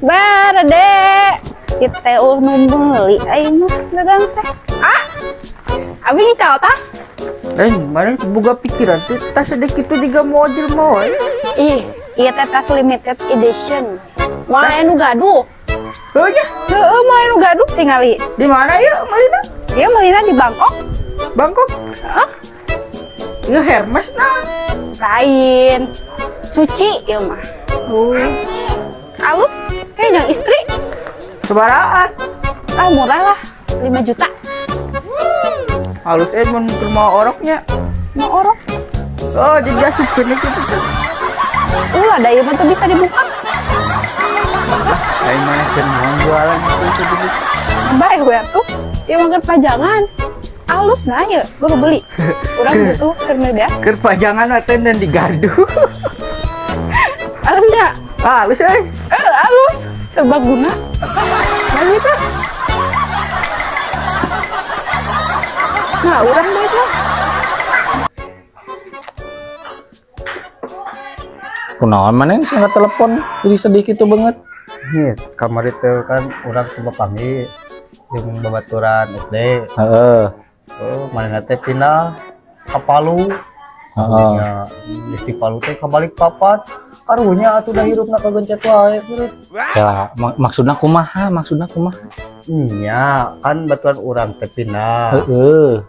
Barade kita nu meuli aing mah dagang teh. Ah. Abi ngical tas. Mana boga pikiran tuh tas sedek itu diga model mau. Ih, ieu teh tas limited edition. Moal aya nu gaduh. Heuh nya. Heueuh, moal aya nu gaduh tingali. Di mana ieu meulina? Ieu meulina di Bangkok. Bangkok? Heeh. Ieu Hermes nah. Lain. Cuci ieu mah. Oh. Alus, kayak yang istri. Sebaraan. Ah, murah lah, 5 juta. Halus mun keur mau oroknya. Mau orok? Oh, jadi asupkeun kitu teh. Ulah da ieu mah teu bisa dibuka. Lain mana keur naon jualan itu bisa dibuka. Bae we atuh. Ieu mah keur pajangan. Alus nah ieu, baru beli. Urang butuh keur meuli beas. Keur pajangan mah teh dan digaduh. Alusnya. Halus euy. Halus, serbaguna. Nah, gitu. Nah, urang duit mah. Kunaon maneh sih nggak telepon jadi sedih gitu banget. Nih, kamar itu kan urang coba panggil jeung babaturan SD. Heeh. Oh, manehna teh pindah ka Palu. Heeh. Ya, geus di Palu teh ka Balikpapan. Karunya atuh da hirupna kagencet wae. Yalah, maksudna kumaha? Maksudna kumaha? Nya, kan baturan urang teh pindah. Heeh.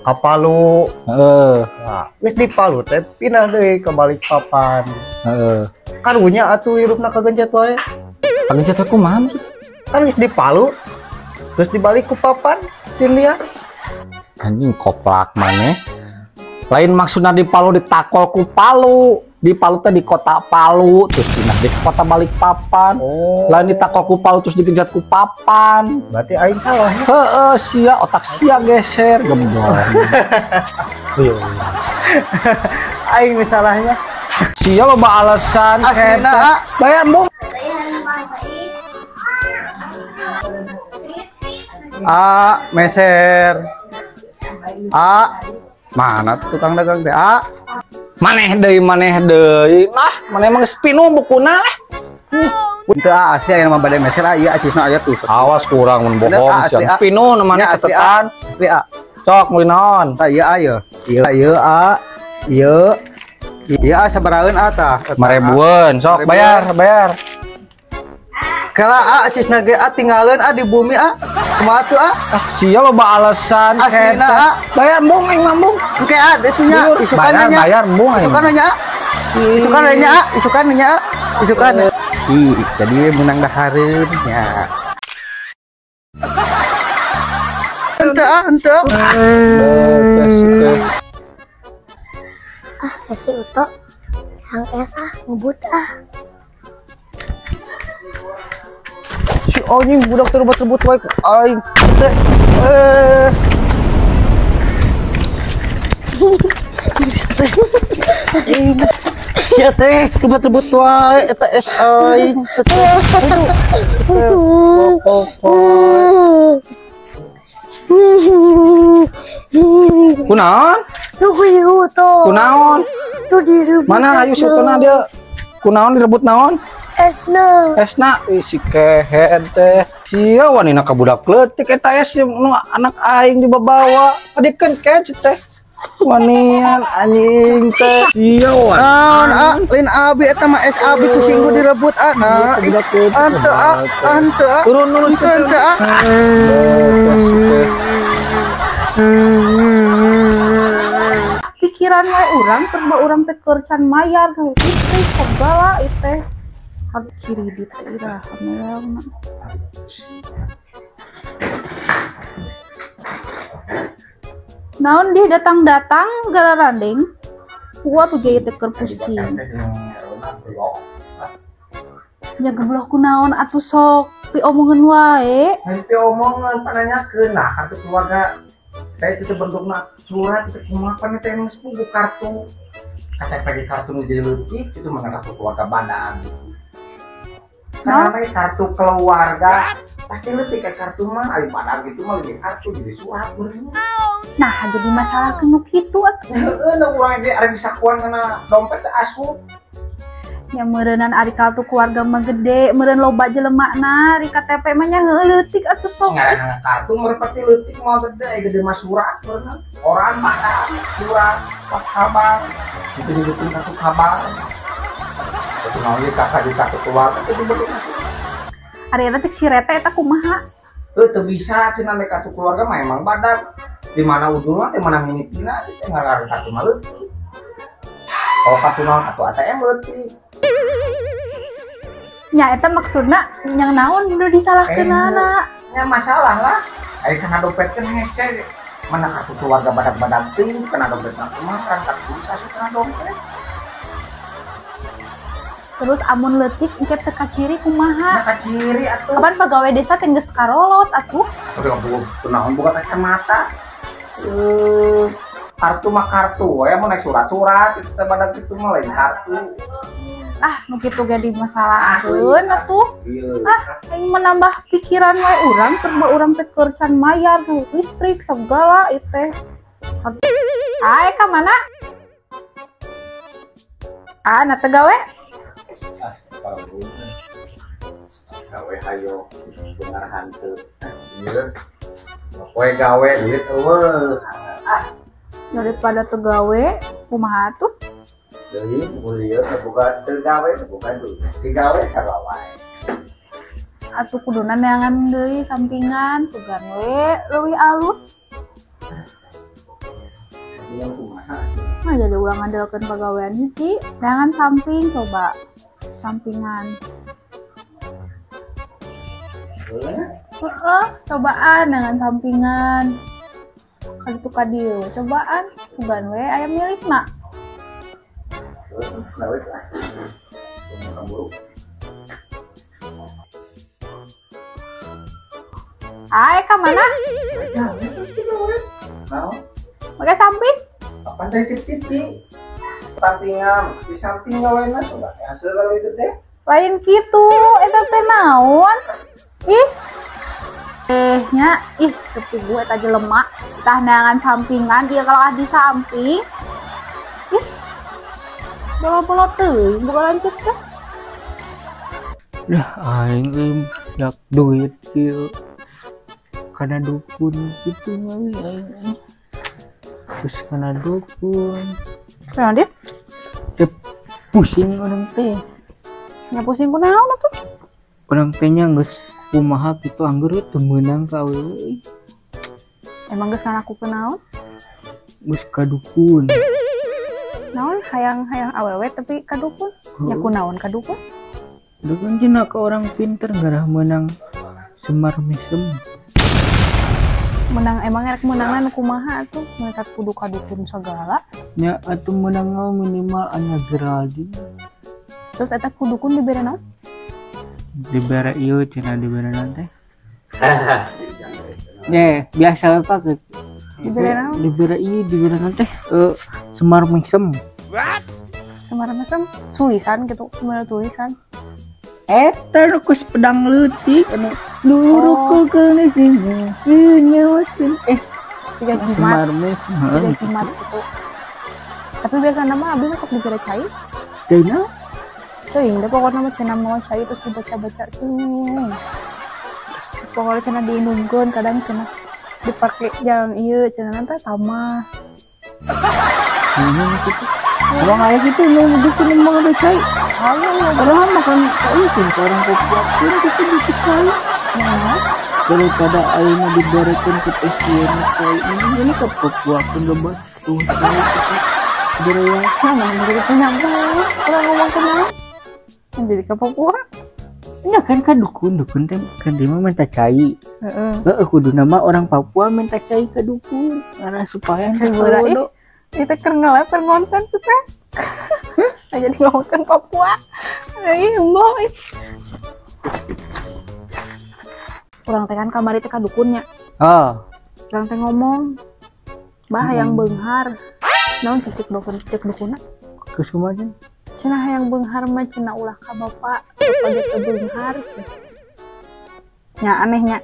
Ka Palu. Heeh. Nah, geus di Palu teh pindah deui ka Balikpapan. Heeh. Karunya atuh hirupna kagencet wae. Kagencet teh kumaha maksudna? Kan geus di Palu, terus dibalik ku papan tindian. Anjing koplak maneh. Lain maksudna di Palu ditakol ku Palu. Di Palu teh di kota Palu, terus pindah di kota Balikpapan. Oh. Lain ditakol ku Palu terus digenjat ku papan. Berarti aing salah ya? Heeh, sia otak sia geser gemblong. Iya. Aing misalahnya. Sia loba alasan aslina. Bayar mung. A meser. A mana tukang dagang teh A? Maneh deui. Nah, maneh emang spinu bukuna lah. Teu A asli aya mah bade meser A ieu acisna aya tuh. Awas kurang mun bohong sia. Spinu nu maneh catetan. Asli A. Sok meuli naon? Tah ieu A ieu. Ieu ieu A. Ieu. Ieu A sabaraheun A tah? 5.000-an. Sok bayar, bayar. Kala A acisna ge A tinggaleun A di bumi A. Kumaha tuh A? Ah, sia loba alasan aslina A. Bayar mung aing mah mung. Engke A ditu nya isukan nya. Bayar mung aing. Isukan nya A. Isukan nya A, isukan nya A. Isukan. Si, jadi menang dahareun nya. Henteu A, henteu. Ah, si Uto. Hang es ah, ngebut ah. Si anjing budak terbut-terbut wae ku aing teh. Sia teh rebut-rebut wae eta es aing. Kunaon? Tuh ku Uto. Kunaon? Tuh direbut. Mana ayu sutuna dia? Kunaon direbut naon? Esna. Esna, ih si kehed teh. Sia wanina ka budak leutik eta es nu anak aing dibabawa. Adikeun kec teh. Wanian anjing teh. Sia wan. Naon a lain abi eta mah es abi ku singgu direbut a nah. Henteu a, henteu a. Turun turun henteu a. Pikiran wae urang keur urang teh keur can mayar listrik segala ieu teh. Harus kiri di daerah mana. Naon dia datang-datang gara randing, gua begitu teker pusing. Ya geblok ku naon atuh sok pi omongan wae. Pi omongan pananyakeun nah kartu keluarga saya itu bentukna surat itu kumaha pan teh geus puguh kartu. KTP di kartu nu jadi leutik itu mana kartu keluarga badan. Karena kartu keluarga pasti lebih kayak kartu mah, ayo padahal gitu mah lebih kartu jadi surat bener. Nah jadi masalah kenu kitu atuh. Heeh, da urang ge arek disakuan kana dompet teh asup. Ya meureunan ari kartu keluarga mah gede, meureun loba jelemana, ari KTP mah nya leutik atuh sok. Ngaranna kartu merpati leutik moal gede, gede mah surat meureun. Koran badak, surat, kabar. Itu dibikin kartu kabar. Itu naon ieu kakak di kartu keluarga itu bentukna surat. Ari eta cek si Rete eta kumaha? Teu bisa cenah nek kartu keluarga mah emang badak. Di mana ujungna teh mana mimitina teh ngaran kartu mah leutik. Kalau kartu naon kartu ATM leutik. Nya eta maksudna yang naon nu disalahkeunana? Nya masalah lah. Ari kana dompet kan hese. Mana kartu keluarga badak-badak teuing kana dompet mah kumaha kartu bisa asup kana dompet. Terus amun leutik engke teu kaciri kumaha? Nah kaciri atuh. Kapan pegawai desa teh geus karolot atuh? Udah kunaon boga kacamata. Kartu mah kartu we mun naik surat-surat itu teh badak kitu mah lain kartu. Ah, nu kitu ge dimasalahkeun atuh. Ah, aing menambah pikiran we urang keur urang teh keur can mayar listrik segala ieu teh. Ah, ka mana? Ah, na teu gawe? Ah, gawe hayo beungar hanteu. Ieu poe gawe duit eueuh. Ah, daripada teu gawe kumaha atuh? Deui kuliah boga teu gawe boga duit. Digawe sarua wae. Atuh kuduna neangan deui sampingan sugan we leuwih alus. Sampingan kumaha? Nah, jadi ulah ngandelkeun pagawean hiji, neangan samping coba. Sampingan. Heeh, cobaan dengan sampingan. Kaditu ka dieu, cobaan sugan we aya milikna. Ae ka mana? Naon? Make samping? Kapan teh cek titi? Sampingan, di samping gawena sudah hasil leuwih gede. Lain kitu, eta teh naon? Ih. Nya, ih tepi gue eta jelema. Tah neangan sampingan, ieu kalau di samping. Ih. Bolo-bolo teuing boga lanceuk teh. Dah aing euy dak duit kieu. Kana dukun kitu mah aing. Terus kana dukun. Kunaon dit? Teh pusing urang teh. Nya pusing kunaon atuh? Urang teh nya geus kumaha kitu angger teu meunang ka awewe. Emang geus ngalakukeun naon? Geus ka dukun. Naon hayang-hayang awewe tapi ka dukun? Nya kunaon ka dukun? Dukun cenah ka orang pinter ngarah meunang Semar Mesem. Menang emang erek meunangna nu kumaha atuh? Mereka kudu ka dukun segala. Nya atuh meunang minimal Anya Geraldine. Terus eta ku dukun dibere naon? Dibere ieu cenah dibere naon teh? Nya biasa we Pak. Dibere naon? Dibere ieu dibere naon teh? Semar Mesem. What? Semar Mesem tulisan gitu, semar tulisan. Eta nu kus pedang leutik anu luruk keun sing nyawakeun siga jimat. Siga jimat gitu. Tapi biasana mah abi masuk dibere cai. Teu naon? Teuing da pokona mah cenah mawa cai terus dibaca-baca sing. Terus pokona cenah diinumkeun kadang cenah dipake jang ieu cenah teh tamas. Gitu. Emang aya kitu nu dukun emang ada cai. Padahal makan cai sih orang kopiakeun kitu di cai. Daripada ayeuna diberekeun ku teh sieun cai ini ke Papuakeun loba tuh cai kitu. Bereya. Nah, jadi penyambung. Urang ngomong kumaha? Jadi ke Papua. Nya kan ka dukun, dukun teh kan dia mah minta cai. Heeh. Heeh, kuduna mah orang Papua minta cai ka dukun karena supaya cai heula ih. Itu keur ngelep keur ngonten sih teh. Jadi ngomongkeun Papua. Ih, emboh ih. Urang teh kan kamari teh ka dukunnya. Oh. Urang teh ngomong, "Bah hayang beunghar." Naon cek dukun, cek dukunna? Geus kumaha cenah? Cenah hayang beunghar mah cenah ulah ka bapak, bapak ge teu beunghar cenah. Nya anehnya.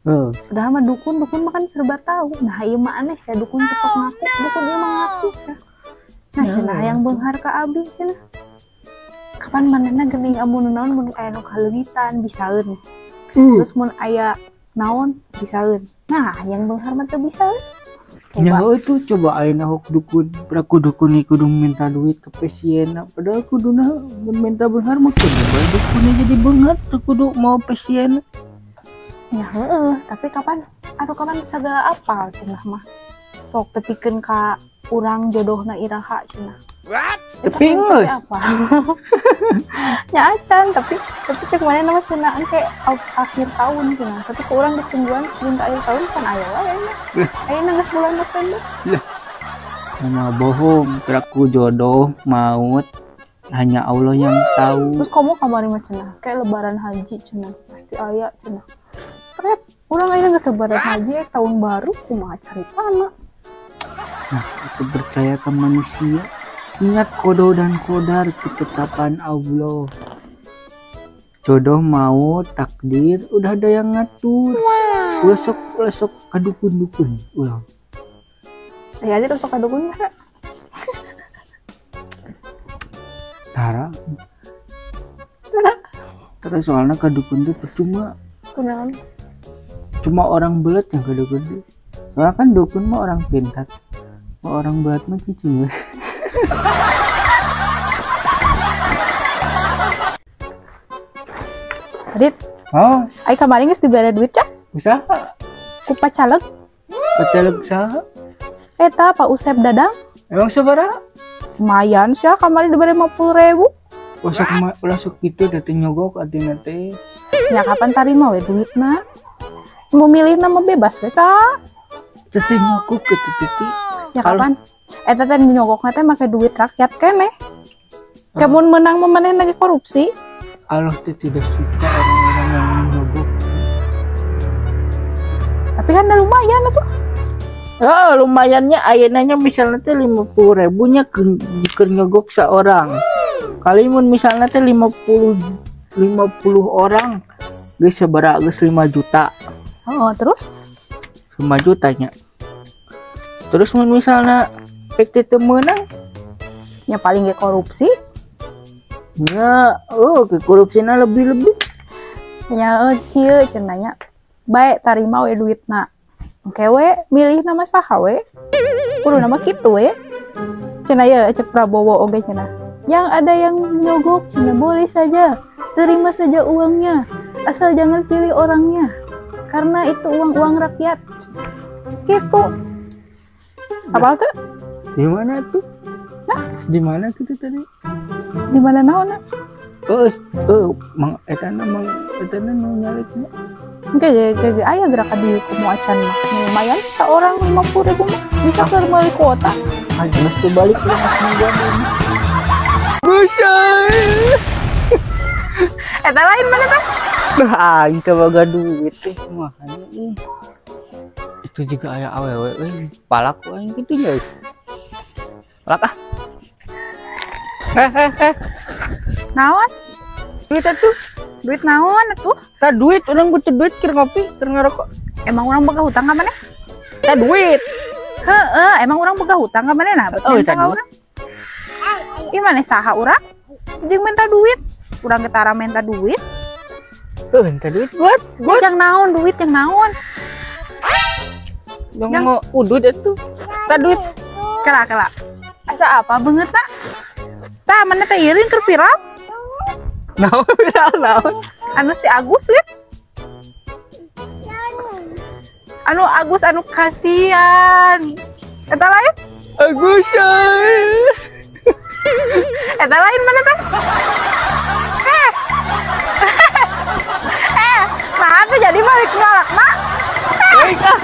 Padahal mah dukun, dukun mah kan serba tahu. Nah ieu mah aneh sia dukun teh sok ngaku, dukun ieu mah ngaku sia. Nah cenah hayang beunghar ka abi cenah. Kapan manehna geuning amun naon mun aya nu kaleungitan bisaeun. Terus mun aya naon bisaeun. Nah, yang beunghar mah teu bisaeun. Nya itu coba ayeuna hok dukun, peraku dukun kudu minta duit ke pasienna, padahal kuduna mun minta beunghar mah kudu bae dukunnya jadi beunghar teu kudu mau pasien. Ya heeh, tapi kapan atau kapan segala apal cenah mah. Sok tepikeun ka urang jodohna iraha cenah. Tapi geus apa? Nya acan, tapi cek manehna mah cenah engke akhir tahun cenah. Tapi ke urang ditungguan minta akhir tahun can aya wae ayeuna. Ayeuna geus bulan November. Lah. Nama bohong, peraku jodoh maut hanya Allah yang tahu. Terus kamu kamari mah cenah, kayak lebaran haji cenah, pasti aya cenah. Pret, urang ayeuna geus lebaran haji tahun baru kumaha caritana. Nah, aku percaya ke manusia. Ingat kodo dan kodar ketetapan Allah. Jodoh mau takdir udah ada yang ngatur. Wow. Ulah sok kadukun-dukun ulah. Ya ada sok kadukun enggak? Tara. Terus soalnya kadukun tuh percuma. Kunaon? Cuma orang belet yang kadukun tuh. Soalnya kan dukun mah orang pintar. Mau orang belet mah cicing. Adit, oh, ai kamari geus dibere duit cah? Usaha. Ku pacaleg. Pacaleg saha? Eta Pak Usep Dadang. Emang sabaraha? Lumayan sih kamari dibere 50.000. Ulah sok ulah sok kitu da teh nyogok atina teh. Ya kapan tarima we duitna? Mau milih nama bebas we sa. Teh nyogok kitu teh. Ya kapan? Eta teh nyogokna teh make duit rakyat keneh. Kamun menang mah manehna ge korupsi. Allah teh tidak suka orang-orang yang menyogok. Tapi kan udah lumayan atuh. Oh, lumayannya ayeunanya misalnya teh 50.000 nya keur nyogok seorang. Kali mun misalnya teh 50 orang geus sabaraha geus 5 juta. Oh, terus 5 juta nya. Terus mun misalnya pek teh teu meunang nya paling ge korupsi. Ya, oh, ke korupsina lebih-lebih. Ya, kieu cenah nya. Bae tarima we duitna. Engke we milih nama saha we. Kudu nama kitu we. Cenah ye cek Prabowo oge cenah. Yang ada yang nyogok cenah boleh saja, terima saja uangnya, asal jangan pilih orangnya. Karena itu uang-uang rakyat. Kitu. Apal tuh? Di mana tuh? Nah, di mana gitu tadi? Di mana naon? Oh, mang etana nu nyalikna. Engke ge aya gerak di kumu acan mah. Lumayan seorang 50.000 mah bisa keur meuli kuota. Aduh, tuh balik ke mingguan ini. Gusay. Eta lain mana teh? Duh, aing teh boga duit teh kumaha nih. Itu juga aya awewe euy, palak ku aing kitu nya. Palak ah. Naon? Duit atuh. Duit naon atuh? Tah duit, urang butuh duit keur ngopi, keur ngarokok. Emang urang boga hutang ka maneh? Tah duit. Heeh, emang urang boga hutang ka maneh nah, bet minta ka urang. Ih maneh saha urang? Jeung minta duit. Urang ge tara minta duit. Heuh, minta duit buat. Jang naon duit jang naon? Jang mau udut atuh. Tah duit. Kela. Asa apa beungeutna? Tah mana teh ieu keur viral? Naon viral naon? Anu si Agus lip. Anu Agus anu kasihan. Eta lain? Agus. Eta lain mana teh? Nah, tuh jadi balik ngalak, Mak. Baik ah.